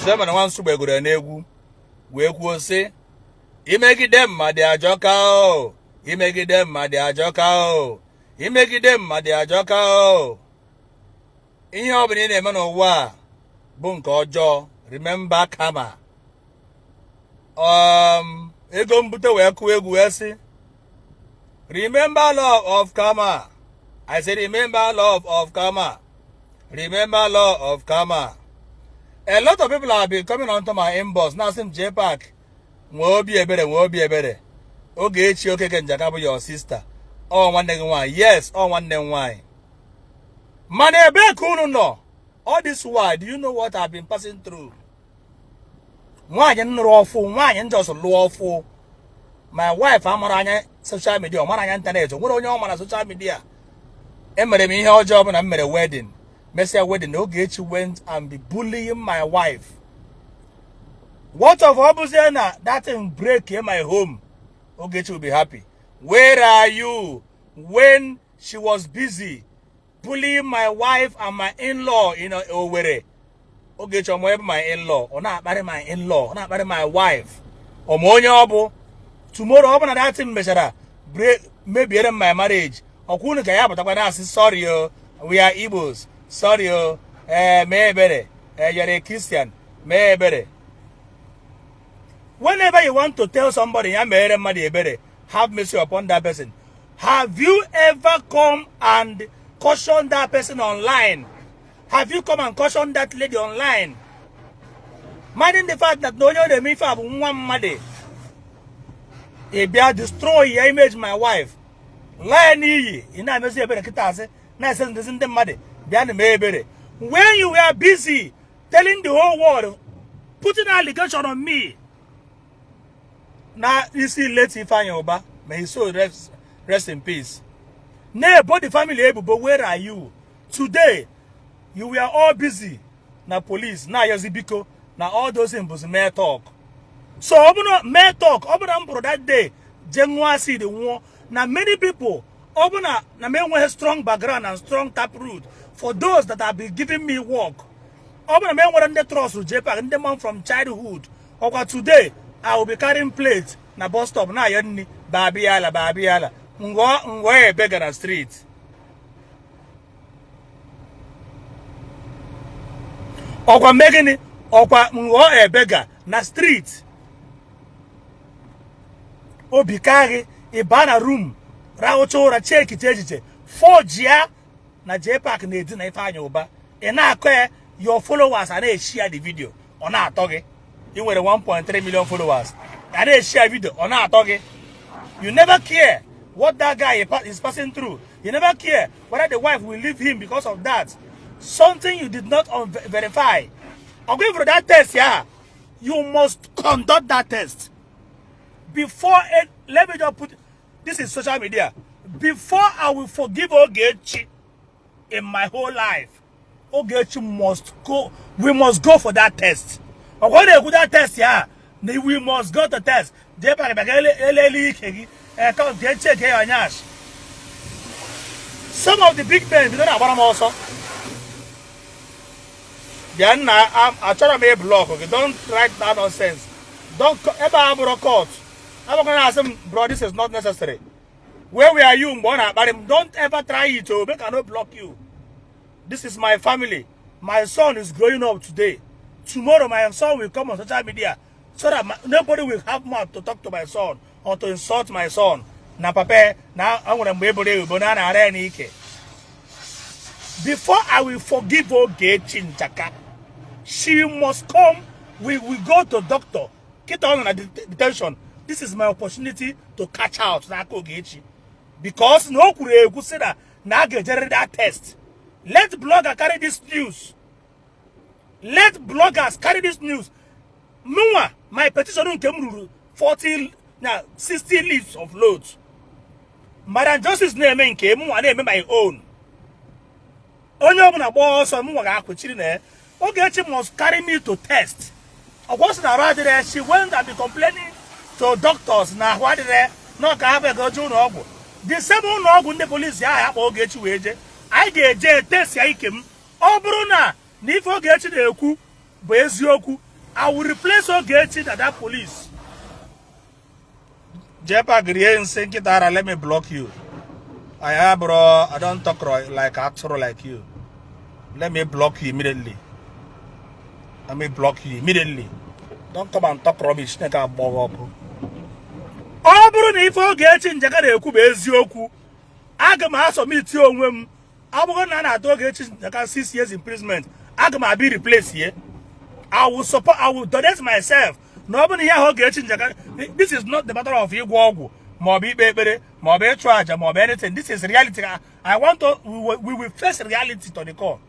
Suleman nwa Nsugbe gụrụ ya n'egwu wee kwuo sị, imegide mmadụ ajọka o, imegide mmadụ ajọka o, imegide mmadụ ajọka o. Ihe ọ bụla ị na-eme n'ụwa a bụ nke ọjọọ. Remember karma. Ego mbute wee kụọ egwu wee sị, remember law of karma. I say remember law of karma, remember law of karma. A lot of people have been coming onto my inbox na-asị m, JPAC, nwee obi ebere, nwee obi ebere. Ogechi Okeke Njaka bụ your sister, ọ nwanne gị nwaanyị. Yes, ọ nwanne m nwaanyị, mana ebee ka unu nọ all this while? Do you know what I've been passing through? Nwaanyị nụrụ ọfụ, nwaanyị njọs lụọ ọfụ. My wife amara anya social media, ọ mara anya internet, o nwere onye ọ ma na social media. Emere m ihe ọjọọ bụ na m mere wedding, mesịa wedding, Ogechi went and be bullying my wife. What of ọ bụzie na that thing break in my home? Ogechi will be happy. Where are you when she was busy bullying my wife and my in-law in Owerri? Ogechi ọmụ ebe my in-law, ọ na-akparị my in-law, ọ na-akparị my wife. Ọmụ onye ọ bụ tomorrow ọ bụ na that thing mechara break, mebiere m my marriage, ọkwa unu ka ya pụtakwa na-asị, "Sorry o, we are Igbos, sorry o, ee, mee ebere, ee, you're a Christian, mee ebere." Whenever you want to tell somebody ya mere mmadụ ebere, have mercy upon that person, have you ever come and caution that person online? Have you come and caution that lady online, minding the fact that na onye ọ na-eme ife a bụ nwa mmadụ? Ị bịa destroy ya image, my wife, laa ya n'iyi. Ị na-emezi ebere kịta, asị na-ese ndezi ndị mmadụ bịa na mee ebere, when you were busy telling the whole world, putting allegation on me na isi late Ifeanyi Uba, may his soul rest in peace, na-ebo the family ebubo. Where are you today? You were all busy na police na-ayọzi biko na all those things bụzi mere talk. So ọ bụrụ mere talk, ọ bụrụ na m pụrụ that day jee ṅụọ acid nwụọ, na many people, ọ bụ na m enweghị strong background and strong taproot for those that have been giving me work, ọ bụrụ na m enwere ndị trust JPAC, ndị man from childhood, ọkwa today I will be carrying plate na bus stop na-ayọ nri, babiala babiala, ngọ ngọ ebega na street. Ọkwa mee gịnị? Ọkwa nghọọ ebega na street. Obi ka gị ịba na room, rahụcha ụra, chee echiche, echiche fọjia na JPAC na-edina Ifeanyị Ụba, ị na-akọ ya. Your followers a na-eshare the video, ọ na-atọ gị. Ị nwere 1.3 million followers, a na-eshare video, ọ na-atọ gị. You never care what that guy is passing through. You never care whether the wife will leave him because of that, something you did not verify. Ọgụ for that test ya, you must conduct that test before it. Let me just put this is social media. Before I will forgive Ogechi in my whole life, Ogechi must go, we must go for that test. Ọgwa na-ekwu that test ya na we must go to test. Jee pakịpaka elele ike gị eke jee check ya anyash. Some of the big men bido na-agbara m ọsọ. Bịa nna, achọrọ m ị block gị. Don't write that nonsense. Don't ebe a bụrụ court abụkwa na asị m, "Bro, this is not necessary." Where were you mgbe ọ na-akparị m? Don't ever try it o, make I no block you. This is my family. My son is growing up today. Tomorrow my son will come on social media so that nobody will have mouth to talk to my son or to insult my son na papa na o nwere mgbe eboro ebubo na a na-ara ya n'ike. Before I will forgive Ogechi Njaka, she must come. We will go to doctor. Kita ọ nọ na detention. This is my opportunity to catch out n'aka Ogechi, because na o kwuru ekwu sị na a ga-ejerịrị that test. Let blogger carry this news. Let bloggers carry this news. Mụnwa, my petition nke m ruru 40 na 60 leaves of loads. Madam Justice na-eme nke mụnwa, na-eme my own. Onye ọbụla gbaa ọsọ, mụnwa ga-akwụchiri na ya. Ogechi must carry me to test. Ọgwọ sị na arụ adịrị. She went and be complaining to doctors na ahụ adịrị, na ọka hapụ ego jee ụlọ ọgwụ. The same ụlọ ọgwụ ndị polisi ahụ akpọ Ogechi wee jee, anyị ga-eje test ya ike m. Ọ bụrụ na ife Ogechi na-ekwu bụ eziokwu. I will replace Ogechi na that police. Jepa rie nsị nkịta ara. Let me block you. I am, bro, I don't talk like atụrụ like you. Let me block you immediately. Let me block you immediately. Don't come and talk rubbish. Chineke agbọ gị ọkụ. Ọ bụrụ na ife Ogechi Njaka na-ekwu bụ eziokwu, aga m asubmit onwe m. Ọ bụrụ na a na-atụ Ogechi Njaka 6 years imprisonment, aga m abịa replace ye. I will support, I will donate myself. Na ọ bụrụ na ihe ahụ Ogechi Njaka, this is not the matter of ịgwọ ọgwụ ma ọ bụ ikpe ekpere ma ọ bụ ịchụ àjà ma ọ bụ anything. This is reality. I want to we will face reality to the core.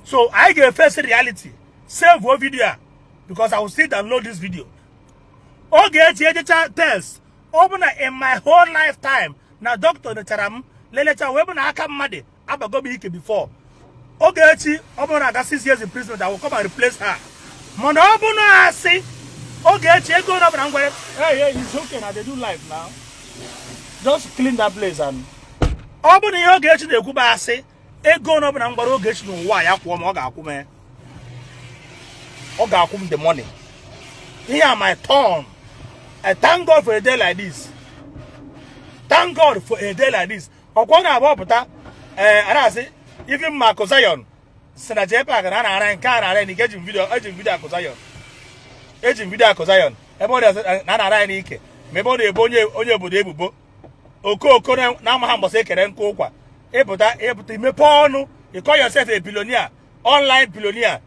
So I ga-face reality. Save o video a, because I will still download this video. Ogechi ejecha test, ọ bụ na in my whole lifetime na doctor nechara m lelecha wee bụ na aka mmadụ abago m ike before. Ogechi, ọ bụrụ na aga 6 years imprisonment, I will come and replace her. Mana ọ bụ na asị, Ogechi, ego ọ bụla m gwara, hey, hey, it's okay na they do life now, just clean that place. And ọ bụ na ihe Ogechi na-ekwu bụ asị, ego ọ bụla m gwara Ogechi n'ụwa ya kwụọ m, ọ ga-akwụ m ya. Ọ ga-akwụ m the money. Ihe a my turn. I thank God for a day like this. Thank God for a day like this. Ọkwa ọ na-abụ pụta, ee, a na-asị even Marco Zion si na JPAC na a na-ara nke a na-ara n'ike. Eji m video Akụ Zion, eji m video Akụ Zion ebe ọ na-asị na a na-ara ya n'ike, ma ebe ọ na-ebo onye obodo ebubo okooko na-amaghị mbọsị ekere nkụ ụkwa. Ịpụta imepe ọnụ, you call yourself a billionaire, online billionaire.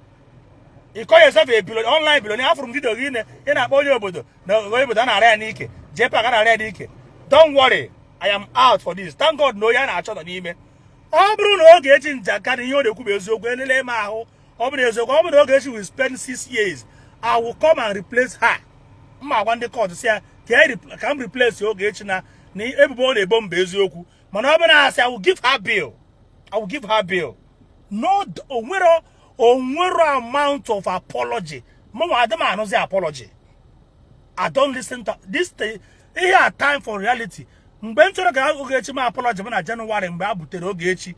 You call yourself a billionaire, online billionaire. Afụrụ m video gị ị na-akpọ onye obodo na onye obodo a na-ara ya n'ike, JPAC a na-ara ya n'ike. Don't worry, I am out for this. Thank God na onye a na-achọ nọ n'ime. Ọ bụrụ na Ogechi Njaka na ihe ọ na-ekwu bụ eziokwu, elele m ahụ, ọ bụrụ eziokwu, ọ bụrụ na Ogechi will spend 6 years, I will come and replace her. Mma agwa ndị court si ya ka m replace Ogechi na ebubo ọ na-ebo m bụ eziokwu. Mana ọ bụrụ na asị, I will give her bill. I will give her bill. No, onwero amount of apology. Mụnwa adị m anụzi apology. I don't listen to this thing. Ihe a time for reality. Mgbe m chọrọ ka Ogechi m apology bụ na Jenụwarị, mgbe a butere Ogechi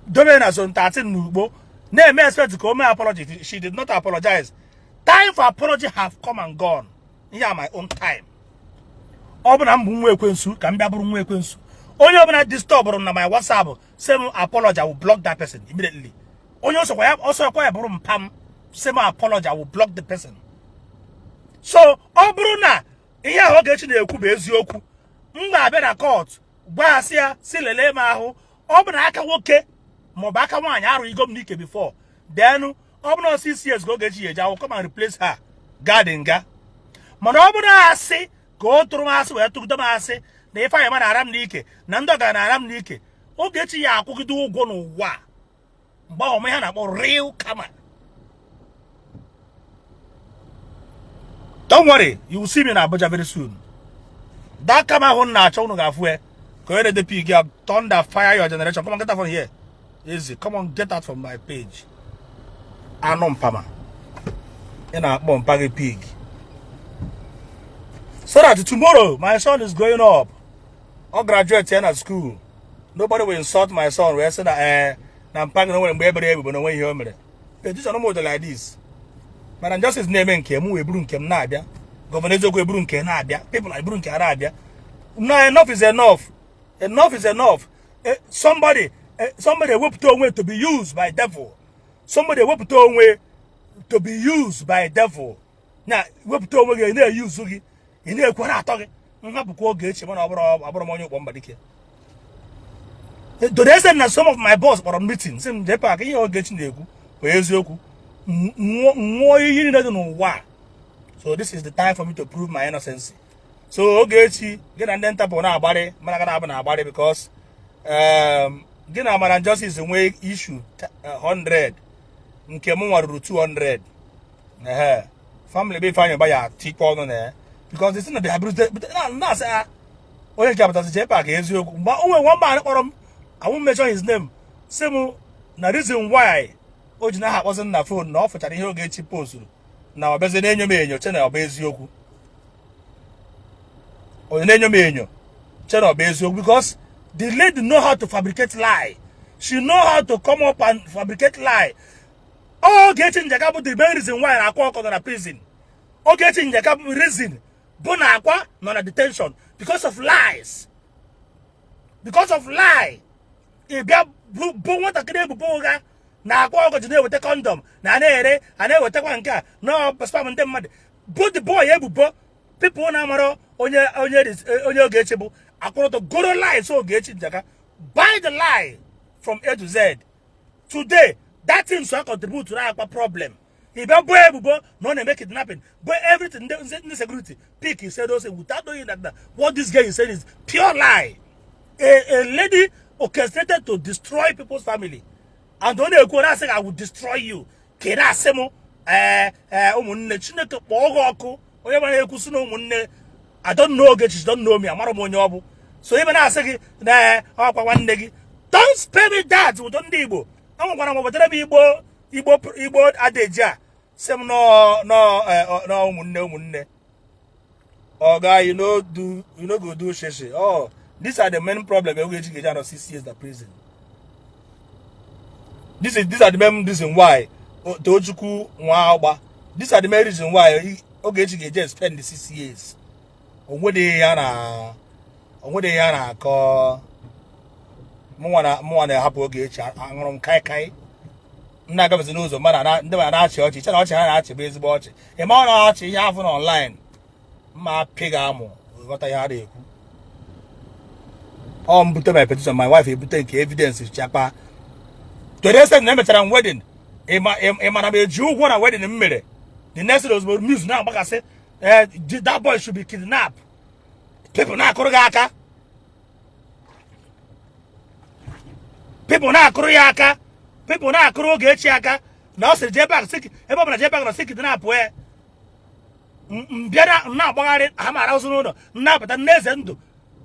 dobe na zone 13 n'ugbo na-eme expect ka o mee apology. She did not apologize. Time for apology have come and gone. Ihe a my own time. Ọ bụ na m bụ nwa ekwensu, ka m bịa bụrụ nwa ekwensu. Onye ọbụla disturbụrụ m na my WhatsApp say m apology, I will block that person immediately. Onye ọsọkwa ya ọsọkwa ya bụrụ mpa m say m apology, I will block the person. So ọ bụrụ na ihe ahụ Ogechi na-ekwu bụ eziokwu, m ga-abịa na court gwa ya, sị ya si lelee m ahụ. Ọ bụ na aka nwoke maọbụ aka nwaanyị arụghịgo m n'ike before then, ọ bụ na 6 years ka Ogechi ya eji, I will come and replace her garden nga. Mana ọ bụrụ na asị ka o tụrụ m asị wee tụgide m asị na Ifeanyị ma na-ara m n'ike, na ndị ọgara na-ara m n'ike, Ogechi ya akwụgide ụgwọ n'ụwa a. Mgbe ahụ ọma ihe a na-akpọ real karma. Don't worry, you will see me in Abuja very soon. That karma ahụ m na-achọ, unu ga-afụ ya. Ka onye na-ede pig ya, thunder fire your generation. Come on, get out from here. Easy, come on, get out from my page. Anụ mpama ị na-akpọ mpa gị pig. So that tomorrow my son is growing up ọ graduate ya na school, nobody will insult my son wee sị na ee na mpa gị na o nwere mgbe ebere ebubo na onwe ihe o mere. Petition m dị like this, mana justice na-eme nke m wee buru nke m na-abịa. Governor Eziokwu eburu nke na-abịa, people eburu nke ha na-abịa. No, enough is enough. Enough is enough. Somebody ewepụta onwe to be used by devil. Somebody ewepụta onwe to be used by devil. Na wepụta onwe gị na-eyuzu gị, ị na-ekwe na-atọ gị nhapụkwa Ogechi. Mana ọ bụrụ abụrụ m onye ụkpọ Mbadike to na some of my boss kpọrọ m meeting, sị m, "JPAC, ihe Ogechi na-ekwu bụ eziokwu." Nwụọ ihe niile dị n'ụwa a. So this is the time for me to prove my innocence. So Ogechi, gị na ndị ntapụ na-agbarị, mana gana abụ na-agbarị because gị na Amara Justice nwee issue 100, nke m nwa ruru 200. Ehe, family be Ifeanyị Ụba ya tikọ ọnụ na ya because they say na they have na-asị ha onye nke apụtasị JPAC eziokwu. Mgbe o nwere one man kpọrọ m, I won't mention his name, sị m na reason why o ji naha akpọzi m na phone na ọ fụchara ihe Ogechi posturu na ọ bịazie na-enyo m enyo, che na ọ bụ eziokwu. Onye na-enyo m enyo che na ọ bụ eziokwu because the lady know how to fabricate lie. She know how to come up and fabricate lie. Ogechi Njaka bụ the main reason why na Akwa Ọkọ nọ na prison. Ogechi Njaka reason bụ na Akwa nọ na detention because of lies, because of lie. Ị bịa bụ nwatakịrị ebubo ụgha na Akwa Ọkụkọ ji na-eweta condom na na-ere, a na-ewetakwa nke a na sperm ndị mmadụ, bụ the boy ebubo. People na-amara onye onye onye Ogechi bụ akwụrụtọ goro lies. Ogechi Njaka buy the lie from A to Z. Today that thing so contribute to Akwa problem. Ị bịa boo ebubo na ọ na-eme kidnapping, bụ everything ndị security pick. He said those without knowing that what this guy is saying is pure lie, a lady orchestrated to destroy people's family. And ọ na-ekwu na-asị, "I will destroy you." Ka ị na-asị m, ee ee, ụmụnne, Chineke kpọọ gị ọkụ. Onye mara ekwu sị na ụmụnne, I don't know Ogechi, don't know me, amara m onye ọ bụ. So ebe na-asị gị na ọkwa nwanne gị, don't spare me that. Ụdọ ndị Igbo enwekwara m wetara m Igbo Igbo Igbo adeji a sị m nọ nọ nọ ụmụnne ụmụnne. Oga, you no do, you no go do sheshe. Oh, these are the main problem Ogechi ga-eji anọ 6 years na prison. This is these are the main reason why Tochukwu nwa agba, these are the main reason why Ogechi ga-eje spend the 6 years. Onwedịghị ya na onwedịghị ya na-akọ. Mụnwa na-ahapụ Ogechi, aṅụrụ m kai kai m na-agafezi n'ụzọ, mmadụ ndị mmadụ na-achị ọchị, iche na ọchị ha na-achị bụ ezigbo ọchị. Ị ma ọ na-achị ihe afụ na online mma apị gị amụ, ghọta ihe a na-ekwu. Ọ m bute my petition, my wife ebute nke evidence chakpa. To the extent na emechara m wedding, ị ma na m eji ụgwọ na wedding m mere, the next day ozugbo news na-agbakasị, that boy should be kidnapped. People na-akụrụ gị aka, people na-akụrụ ya aka, people na-akụrụ Ogechi aka na ọ sịrị JPAC sị ebe ọ bụla JPAC nọ sị kidnap ya. M bịara na-agbagharị ha ma arahụzụ n'ụlọ m na-apụta n'eze ndụ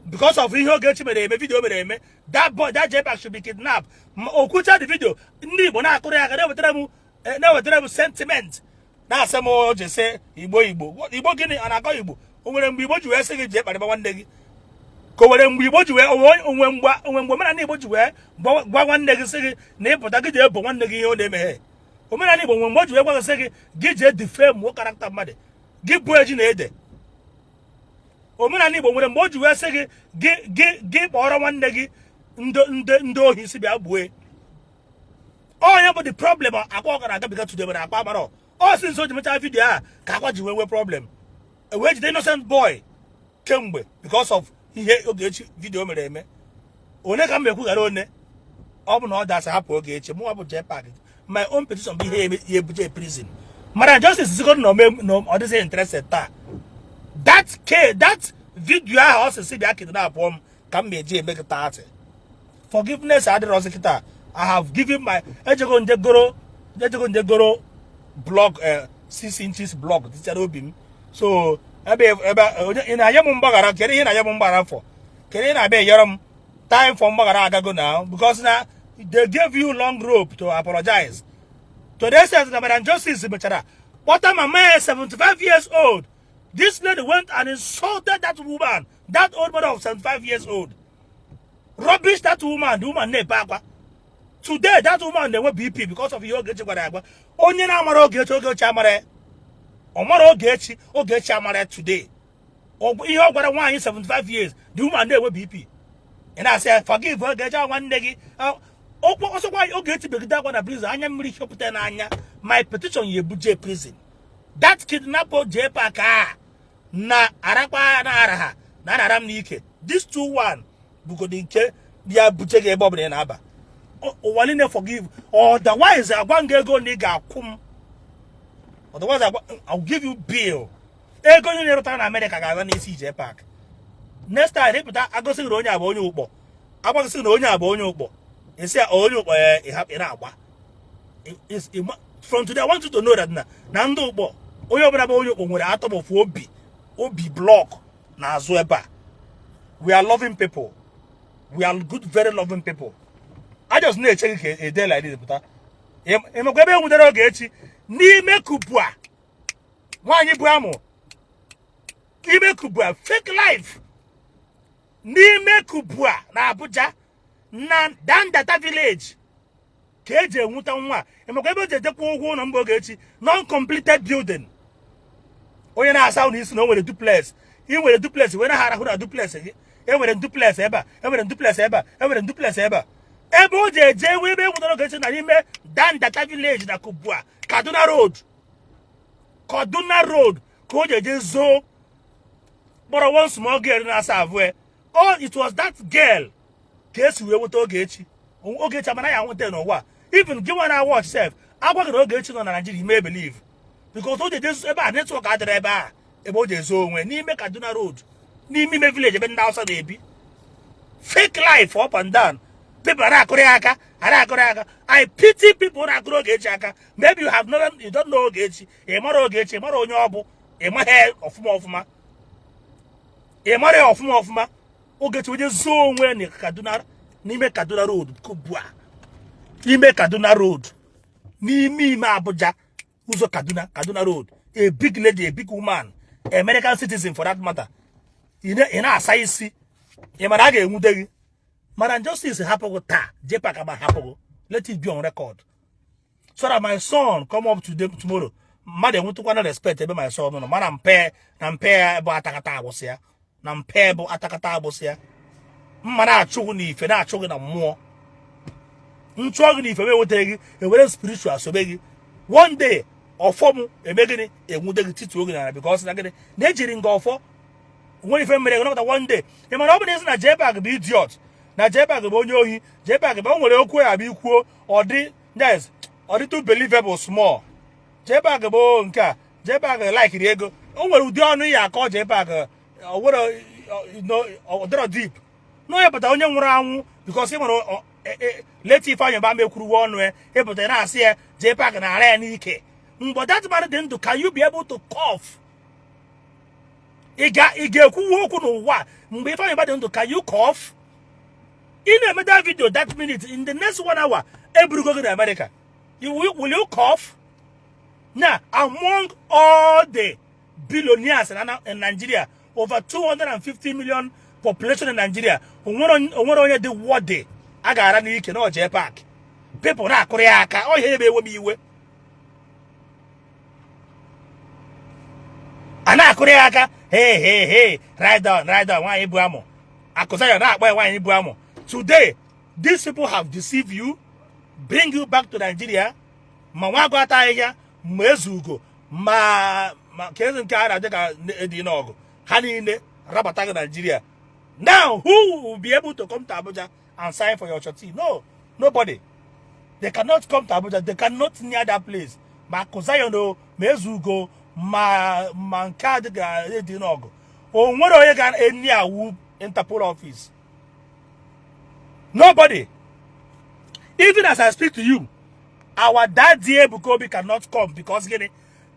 because of ihe Ogechi mere eme, video mere eme, that boy, that JPAC should be kidnapped. Okwucha the video, ndị Igbo na-akụrụ ya aka, na-ewetara m sentiment, na-asị m o ji sị Igbo Igbo Igbo. Gịnị a na-akọ Igbo? O nwere mgbe Igbo ji wee sị gị jee kparịba nwanne gị? Ka o nwere mgbe Igbo ji wee onwe mgbe omenala Igbo ji wee gwa nwanne gị sị gị na ịpụta gị jee bo nwanne gị ihe ọ na-emeghe? Omenala Igbo nwere mgbe o ji wee gwa gị sị gị gị jee defame mụọ character mmadụ, gị bụ eji na ede? Omenala Igbo nwere mgbe o ji wee sị gị gị kpọrọ nwanne gị ndị ohi si bịa gbue onye bụ the problem? Akwa ọ gara agabiga today mere Akwa mara ọ si nso ji mechaa video a ka Akwa ji wee nwee problem, e wee jide innocent boy kemgbe because of ihe Ogechi video mere eme. One ka m ekwu ghara one ọ bụ na ọ dasị hapụ Ogechi. Mụnwa bụ JPAC, my own petition bụ ihe ya ebuje prison. Mana justice zigodo na ọ dịghị interested taa. That k that video ahụ ọ sị sị bịa kidnap m ka m na-eji eme gị taatị. Forgiveness adịrọzi kịta. I have given my ejego njegoro block, 6 inches block dịchara obi m. So ebe onye ị na-anye m mgbaghara, kedu ihe ị na-anye m mgbaghara for? Kedu ihe na-abịa enyere m time for mgbaghara? Agago now because na they gave you long rope to apologize. To the extent na Madam Justice mechara kpọta mama ya, 75 years old. This lady went and insulted that woman, that old mother of 75 years old, rubbish that woman. The woman na-ebe akwa. Today that woman na-enwe BP because of ihe Ogechi gwara ya agwa. Onye na-amara Ogechi, Ogechi amara ya. Ọ mara Ogechi, Ogechi amara ya. Today ihe ọ gwara nwaanyị 75 years, the woman na-enwe BP. Ị na-asị ya forgive Ogechi, ahụ nwanne gị. Okwu ọsọkwa Ogechi begide akwa na prison, anya mmiri chọpụta n'anya. My petition ya ebuje prison that kidnapper JPAC a na arakwa na ara ha na anara m n'ike. This 2-1 bugodi nke bịa buje gị ebe ọbụla ị na-aba. Ụwa niile forgive, otherwise agwa m gị ego na ị ga-akwụ m. Otherwise I'll give you bill. Ego onye na-erụtara na Amerịka ga-aga n'isi JPAC. Next time ịpụta agosị na onye a bụ onye ụkpọ, agbagosi na onye a bụ onye ụkpọ, esi ya onye ụkpọ ya, ị na-agba. From today I want you to know that na ndị ụkpọ, onye ọbụla bụ onye ụkpọ nwere atom of obi block n'azụ ebe a. We are loving people, we are good, very loving people. I just na-eche gị ka a day like this pụta. Ịmakwa ebe e nwudere Ogechi n'ime Kubwa, nwaanyị bụ amụ ime Kubwa, fake life n'ime Kubwa na Abuja na Dandata village ka eji enweta nwa. Ịmakwa ebe o ji ejekwa ụgwọ ụlọ mgbe Ogechi, non-completed building. Onye na-asa ụnụ isi na o nwere duplex, ị nwere duplex wee na arahụ na duplex gị. Enwere duplex ebe a, enwere duplex ebe a, enwere duplex ebe a. Ebe o ji eje ewe ebe enwetara Ogechi na n'ime Dandata village na Kubwa, Kaduna Road, Kaduna Road, ka o ji eje zoo kpọrọ one small girl na-asa avụ. Oh, it was that girl ka esi wee nweta Ogechi. Ogechi amana ya nweta n'ụwa. Even gị nwa na watch sef, agwa gị na Ogechi nọ na Nigeria, ime believe, because o ji eje ebe a, network adịrị ebe a. Ebe o ji ezo onwe n'ime Kaduna Road, n'ime ime village ebe ndị Hausa na-ebi, fake life up and down. People na-akụrụ ya aka, a na-akụrụ ya aka. I pity people na-akụrụ Ogechi aka. Maybe you have never, you don't know Ogechi. Ị mara Ogechi, ị mara onye ọ bụ, ị maghị ọfụma ọfụma, ị mara ya ọfụma ọfụma. Ogechi onye zoo onwe na Kaduna, n'ime Kaduna Road, Kubwa, n'ime Kaduna Road, n'ime ime Abuja, ụzọ Kaduna, Kaduna Road. A big lady, a big woman, American citizen for that matter. Ị na-asa isi, ị mara a ga-enwude gị. Mana justice hapụghị taa. JPAC ma hapụghị. Let it be on record so that my son come up today, tomorrow, mmadụ enwetakwana respect ebe my son nọ. Mana mpe na mpe ya bụ atakata agbụsị ya, na mpe bụ atakata agbụsị ya. Mma na-achụ gị n'ife, na-achụ gị na mmụọ. Nchụọ gị n'ife m enwetaghị gị, ewere spiritual sobe gị. One day, ọfọ m eme gịnị? Enwude gị, tituo gị n'ala, because na gịnị? Na ejiri nga ọfọ nwere ife mere gị nọkọta. One day, ị mara ọ bụ na isi na JPAC bụ idiot, na JPAC bụ onye ohi, JPAC bụ o nwere okwu ya bụ ikwuo, ọ dị, yes, ọ dị too believable small. JPAC bụ nke a, JPAC likiri ego. O nwere ụdị ọnụ ya akọ JPAC, o nwere ọ dịrọ deep na onye pụta onye nwụrụ anwụ, because ị nwere late Ifeanyị Ụba mekwuruwe ọnụ ya. Ịpụta na-asị ya JPAC na-ara ya n'ike. Mgbe that man dị ndụ, can you be able to cough? Ị ga-ekwuwe okwu n'ụwa mgbe Ifeanyị Ụba dị ndụ? Can you cough? Ị na-eme that video that minute, in the next one hour, eburugo gị na America. Will you cough? Now, among all the billionaires in Nigeria, over 250 million population in Nigeria, onwere onye dị worthy a ga-ara n'ike na JPAC? People na-akụrụ ya aka. Ọ ihe ebe ewe m iwe, a na-akụrụ ya aka. Hey, hey, hey, ride on, ride on. Nwaanyị bụ amụ akụza ya na-akpọ ya nwaanyị bụ amụ. Today these people have deceived you, bring you back to Nigeria. Ma nwa agụ ata ahịhịa, ma ezugo, ma ka eze nke a na-adị ka edi n'ọgụ, ha niile rabata gị Nigeria. Now, who will be able to come to Abuja and sign for your surety? No, nobody. They cannot come to Abuja. They cannot near that place. Ma Akụ o, ma ezugo, ma nke a dị ka edi n'ọgụ, o nwere onye ga-eni awu Interpol office? Nobody. Even as I speak to you, our daddy Ebuka Obi cannot come, because gịnị?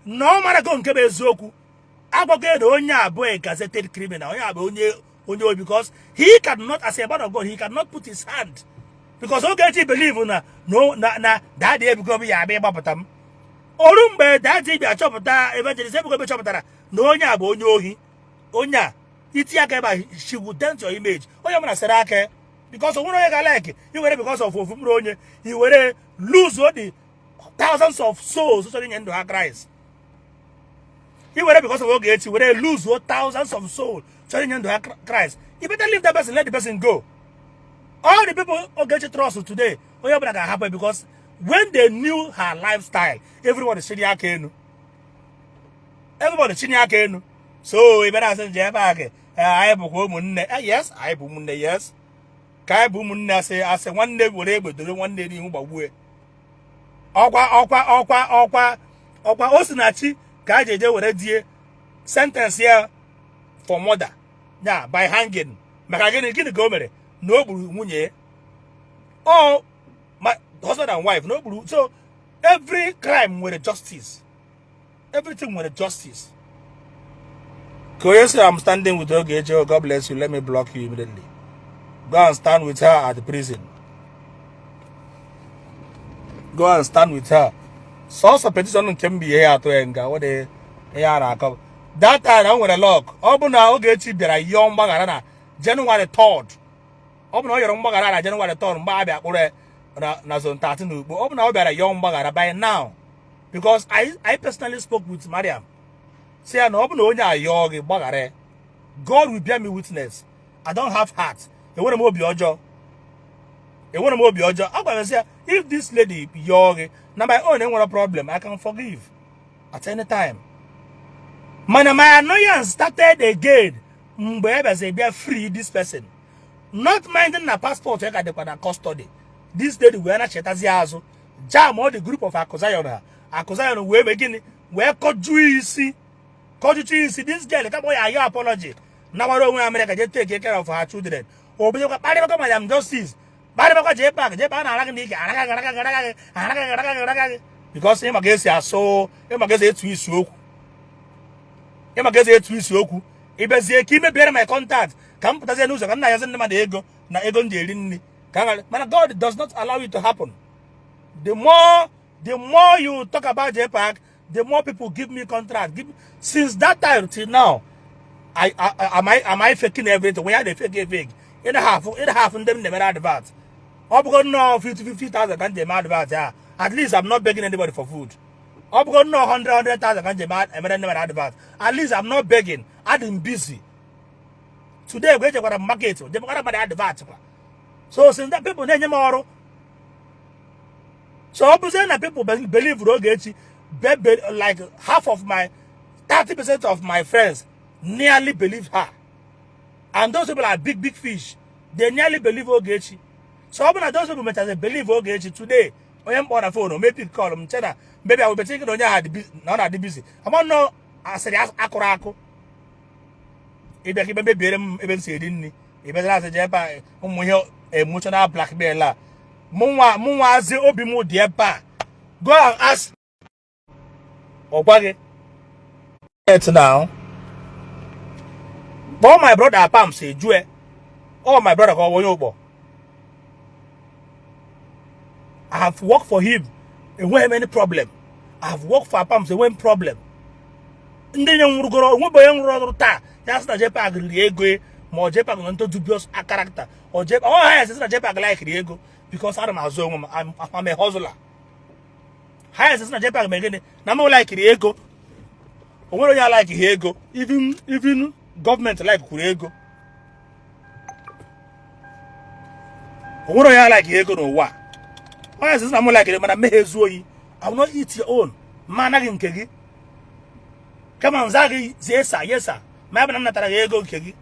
Na ọ marago nke bụ eziokwu. Agwago na onye a bụ a gazetted criminal, onye a bụ onye obi, because he cannot, as a man of God, he cannot put his hand, because Ogechi believe na no na daddy Ebuka Obi ya abịa ịgbapụta m. Oru mgbe daddy bịa chọpụta, evangelist Ebuka Obi chọpụtara na onye a bụ onye ohi, onye a itinye aka ebe a, she will dent your image. Onye ọbụla sere aka, because onwere onye ga-like iwere because of ofu mkpụrụ onye iwere lose all the thousands of souls chọrọ inye ndụ ha Christ. Iwere because of Ogechi were lose all thousands of souls chọrọ inye ndụ ha Christ. You better leave that person, let the person go. All the people Ogechi trust today, onye ọbụla ga-ahapụ, because when they knew her lifestyle, everybody chini aka enu, everybody chini aka enu. So ị bịara asị nje ebe a gị, anyị bụkwa ụmụnne. Yes, anyị bụ ụmụnne. Yes, ka anyị bụ ụmụnne. Asị nwanne were egbe doro nwanne n'ihu gbagbue. Ọkwa ọkwa ọkwa ọkwa ọkwa o si na chi ka a ji eje were die sentence ya for murder ya by hanging. Maka gịnị? Gịnị ka o mere? Na o gburu nwunye ya, ọ ma husband and wife, na o gburu. So every crime nwere justice, everything nwere justice. Ka onye sị, "I'm standing with Ogechi." God bless you. Let me block you immediately. Go and stand with her at the prison. Go and stand with her. Sọsọ petition nke m bụ ihe ya atụ ya nga. Ọ dị ihe a na-akọ that time o nwere luck. Ọ bụ na Ogechi bịara yọọ mgbaghara na January 3rd, ọ bụ na ọ yọrọ mgbaghara na January 3rd mgbe a bịa kpụrụ ya na zone 13 n'Ukpo, ọ bụ na ọ bịara yọọ mgbaghara by now, because I personally spoke with Mariam. Si ya na ọ bụ na onye ayọọ gị, gbaghara ya. God will bear me witness, I don't have heart. Enwere m obi ọjọọ, enwere m obi ọjọọ. Agwara m sị ya, if this lady yọọ gị na my own, enwere problem, I can forgive at any time. Mana my annoyance started again mgbe e bịazi bịa free this person, not minding na passport ya ka dịkwa na custody. This lady wee na-chetazi azụ, jam all the group of Akụ Zion ha. Akụ Zion wee mee gịnị? Wee kọjuo isi, kọjuchu isi. This girl ka kpọ ya ayọ apology, nawara onwe America, jee take care of her children. Obidokwa kparịbakwa Madam Justice, kparịbakwa JPAC. JPAC na-ara gị n'ike, araga gị, araga gị, araga gị, araga gị, araga gị, araga gị, because ịma ka esi asụ, ịma ka esi etu isi okwu, ịma ka esi etu isi okwu. Ịbịazie ka imebiere my contact, ka m pụtazie n'ụzọ ka m na-ayazi ndị mmadụ ego na ego m ji eri nri ka m ghara. Mana God does not allow it to happen. The more you talk about JPAC, the more people give me contract. Since that time till now, I am I faking everything? When you fake fake, ị na-ahafụ ndị m na-emere advert. Ọ bụgo nnọọ 50 50,000 ka m ji eme advert ya, at least I'm not begging anybody for food. Ọ bụgo nnọọ 100 100,000 ka m ji emere ndị mmadụ advert, at least I'm not begging. Adị m busy. Today gwe ejekwara m market, jekwara mmadụ advert kwa. So since that, people na-enye m ọrụ. So ọ bụzie na people believe Ogechi, like half of my 30% of my friends nearly believe her, and those people are big big fish. They nearly believe Ogechi. So ọ bụ na those people mechara believe Ogechi today, onye m kpọrọ na phone o pick call m, che na maybe I will be thinking na onye ahụ na ọ na-adị busy. Ama nnọọ asịrị akụrụ akụ. Ịbịa ka ibe mebiere m ebe m si eri nri, ịbịazara asị jee ebe a, ụmụ ihe emotional blackmail a. Mụ nwa azị obi m dị ebe a. Go and ask, ọ gwa gị it now. Kpọọ my brother Pams, ejue ọ my brother ka ọ bụ onye ụkpọ. I have worked for him, enweghị m any problem. I have worked for Pams, enweghị m problem. Ndị nye nwụrụgoro onwebe onye nwụrụ ọrụ taa ya sị na JPAC riri ego, ma ọ JPAC nọ into dubious character, ọ JPAC ọ ha ya sị na JPAC like ego, because ana m azụ onwe m. I'm a hustler. Ha ya sị na JPAC mere gịnị na m like ego. O nwere onye like ha ego. Even gọọmenti like kwuru ego. O nwere onye like ego n'ụwa. Onye sị na m like, mana mmehie ezu oyi. I will not eat your own. Ma anaghị nke gị, kama nza gị zie sa yesa, ma ya bụ na m natara gị ego nke gị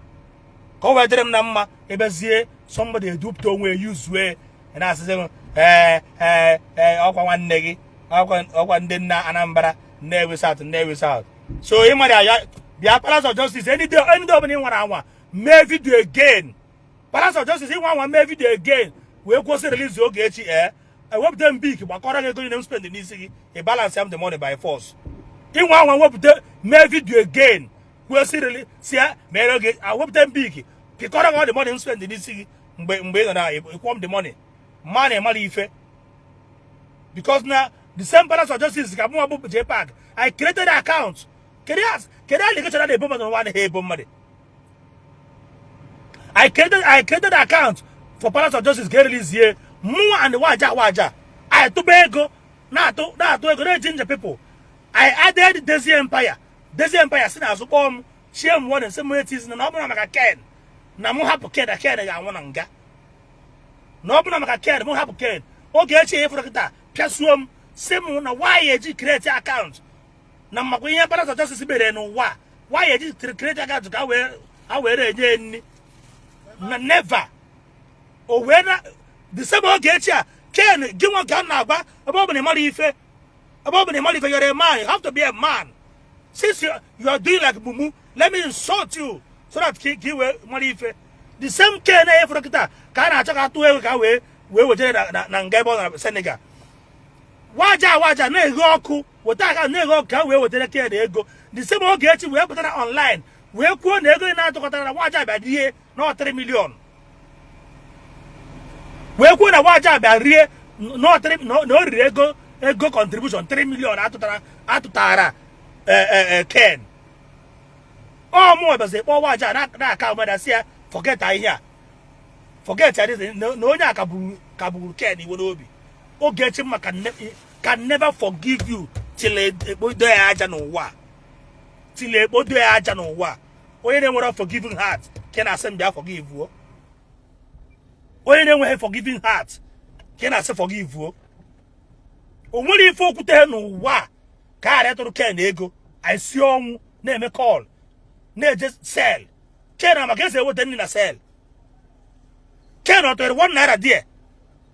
ka o wee dịrị m na mma. Ebezie somebody edupụta onwe ya yuzue na-asịsị m, ee ee ee, ọkwa nwanne gị, ọkwa ndị nna Anambra, Nnewi South, Nnewi South. So ị mara ya, bịa Palace of Justice any day, any day ọbụla ị nwara anwa mee video again. Palace of Justice, ịnwa anwa mee video again wee kwụsị release Ogechi, ee, ewepụta m bik gbakọrọ gị ego niile m spend n'isi gị, ị balance am the money by force. Ịnwa anwa wepụta mee video again kwụsị release si ya mere oge, awepụta m bik pịkọrọ gị all the money m spend n'isi gị mgbe ị nọ na ịkwọ m the money ma na ịmara ife, because na the same Palace of Justice ka mụnwa bụ JPAC I created account. Kedu allegation a na-ebo mmadụ n'ụwa anaghị ebo mmadụ? I created account for Palace of Justice ka e release ye mụnwa and waja waja. I tụba ego, na-atụ na-atụ ego, na-eji nje people. I added Dezi Empire. Dezi Empire si n'azụ kpọọ m, chie m warning, sị m etizi na ọ bụrụ maka Ken na mụ hapụ Ken, na Ken ga-anwụ na nga, na ọ bụrụ maka Ken mụ hapụ Ken. Ogechi efuru kịta pịasuo m, sị m na why eji create account na makwa ihe Palace of Justice mere n'ụwa, why eji create account ka a were enye nri na never o wee na the same Ogechi a. Ken gị nwa ka m na-agwa, ebe ọ bụ na ị mara ife, ebe ọ bụ na ị mara ife, you're a man, you have to be a man. Since you are doing like mumu, let me insult you so that ka ị wee mara ife. The same Ken na-efuru kịta ka a na-achọ ka atụ ego ka wee wejere na nga ebe ọ na Senegal. Waja waja na-eghe ọkụ, weta aka na-eghe ọkụ ka wee wetara Ken ego. The same Ogechi wee pụtara online wee kwuo na ego na-atụkọtara na waja bịa rie na 3 million, wee kwuo na waja bịa rie na o riri ego contribution 3 million atụtara Ken. Ọ mụ bịazi kpọọ waja na aka mmadụ, sị ya forget ihe a, forget ya, na onye a kagburu Ken iwe n'obi. Ogechi mma can never forgive you till ekpodo ya aja n'ụwa. Till ekpodo ya aja n'ụwa. Onye na-enwere forgiving heart ka na-asị m bịa forgive o. Onye na-enweghị forgiving heart ka na-asị forgive o. O nwere ife okwute n'ụwa ka ghara ịtụrụ Ken ego. Anyị si ọnwụ na-eme call, na-eje cell. Ken maka esi eweta nri na cell. Ken ọ tụrụ ₦1 die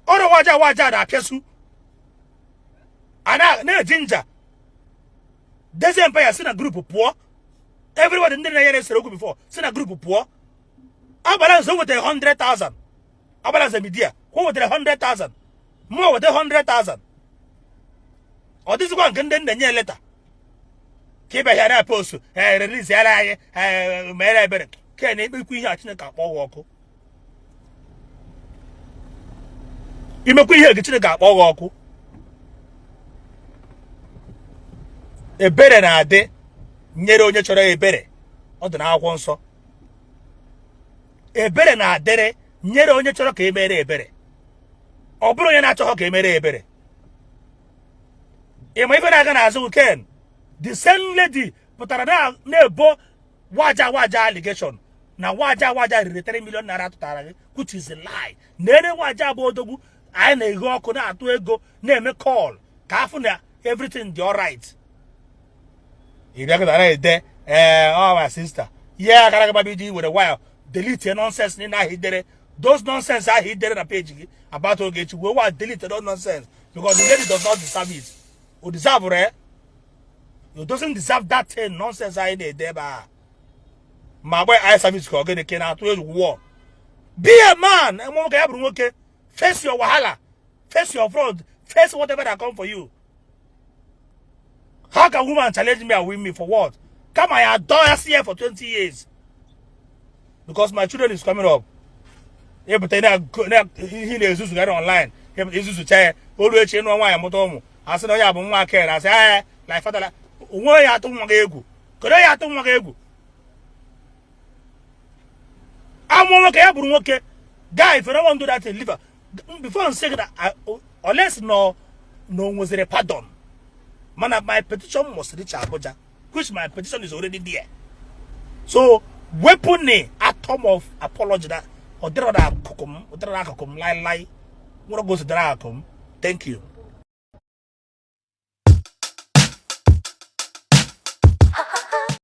ọrụ waja waja na-apịasu a na-eji nja Dezi Empire si na group pụọ. Everybody ndị na-enyere esere okwu before si na group pụọ. Agbara nze o wetara 100,000. Agbara nze media o wetara 100,000, mụọ weta 100,000. Ọ dịzikwa nke ndị nna nye leta ka ịbịa ya na post release ara anyị mere ebere. Ken ekpekwa ihe a, Chineke akpọ gị ọkụ. Imekwa ihe gị, Chineke akpọ gị ọkụ. Ebere na-adị nyere onye chọrọ ebere. Ọ dị n'akwụkwọ nsọ. Ebere na-adịrị nyere onye chọrọ ka emere ebere, ọ bụrụ onye na-achọghọ ka emere ebere. Ịma ife na-aga n'azụ Ken? The same lady pụtara na-ebo waja waja allegation na waja waja riri 3 million naira tụtara gị, which is a lie. Na-ere waja bụ odogwu. Anyị na-eghe ọkụ, na-atụ ego, na-eme call ka afụ na everything dị alright. Ị bịakọtara ede ee, ọ my sister, ihe akara gị gbabido iwere nwayọ delete nonsense niile ahụ idere, those nonsense ahụ idere na page gị about Ogechi. Wee wa delete those nonsense because the lady does not deserve it. O deserve eh? You doesn't deserve that thing, nonsense ahụ na-ede ebe a. Ma gba eye service ka ọ gịnị ka ị na-atụ egwu wụọ. Be a man. Nwoke ya bụrụ nwoke, face your wahala, face your fraud, face whatever that come for you. How can woman challenge me and win me for what? Kama ya adọ ya si here for 20 years because my children is coming up. Ịpụta na ihe na-ezuzugharị online, izuzucha ya olu echi, ịnụọ nwaanyị, mụta ụmụ, asị na onye a bụ nwa Ken, asị ee, like father. Onwe onye atụ nwa gị egwu? Kedu onye atụ nwa gị egwu? Amụọ nwoke ya bụrụ nwoke. Guy, if you don't want to do that, leave her. Before nsị gị na unless no no nweziri pardon, mana my petition must reach Abuja, which my petition is already there. So wepụ ni atom of apology na ọ dịrọ n'akụkụ m, ọ dịrọ n'akụkụ m laịlaị. Nwere gosi dịrọ akụkụ m. Thank you.